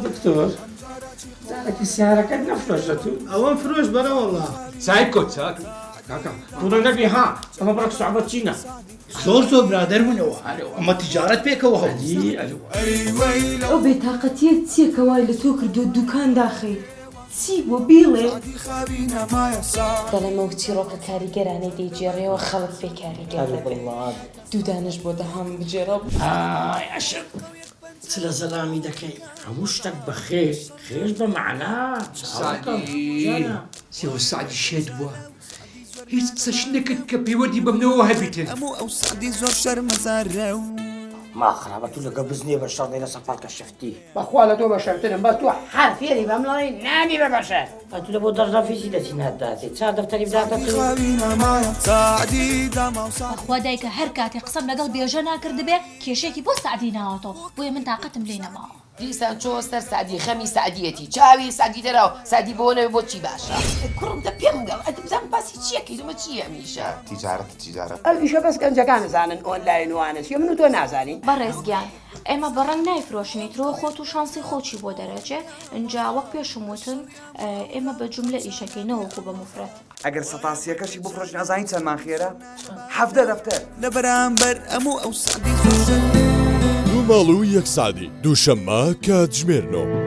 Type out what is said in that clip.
دکتۆر جارێکی سیارەکەت نەفرۆشە تو ئەوەم فرۆش بەرە وەڵا. سایکۆ چاک. کاکە توڕە نەبی ها ئەمە بڕەک سوعبەت چینە. زۆر زۆر برادەر بوون ئەمە تجارەت پێکەوە هەبوو. ئەو بێتاقەتیە چیە کە وای لە تۆ کردووە دوکان داخەی چی بووە بیڵێ. دەڵێم ئەو چیڕۆکە کاریگەرانەی دەیگێڕیەوە خەڵک پێ کاریگەر دەبێ دوو دانەش بۆ دەهام بگێڕە. ئای عەشق چ لە زەلامی دەکەی. هەموو شتەک بە خێر، خێر بە مەعنا چاوەکەم گیانە. سێوە سەعدی شێت بووە هیچ قسەش نەکرد کە پەیوەندی بە منەوە هەبیتن. ئەموو ئەو سەعدی زۆر شەرمەزارە و. ما خرابە تو لەگە بزنێ بە شەڕ دەی لەسەر پاڵکە شفتی. بەخوا لە تۆ بەشەرترم بەس تۆ هەر فێری بەم ڵێی نابی بە بەشەر. ئەتو لە بۆ دەرنەفیسی دەچی ناتداتێ چا دەفتەری بداتە تو. بەخوا دایکە هەر کاتێ قسەم لەگەڵ بێژە ناکردبێ کێشەیەکی بۆ سەعدی ناوەتەوە بۆیە من تاقەتم لێی نەماوە. دیسان چۆوە سەر سەعدی خەمی سەعدیەتی چاوی سەعدی دەراو سەعدی بۆ نەبێ بۆ چی باشە. کوڕم دە پێم گەڵ ئەدی بزانم باسی چیە کەی دومە چیە ئەم ئیشە. تیجارەت تیجارەت. ئەو ئیشە بەس گەنجەکان ئەزانن ئۆنلاین و وانە چیە من و تۆ نازانین. بەڕێز گیان ئێمە بە ڕەنگ نایفرۆشین ئیترەوە خۆت و شانسی خۆ چی بۆ دەرەچێ ئینجا وەک پێشم وتم ئێمە بە جوملە ئیشەکەی نەوەکو بە موفرەد. ئەگەر سەتاسیەکەشی بفرۆشین ئەزانی چەندمان خێرە؟ 17 دەفتەر. لە بەرامبەر ئەموو ئەو سەعدی زۆر شەرمە. دوو ماڵ و یەک سەعدی، دووشەممە کاتژمێر نۆ.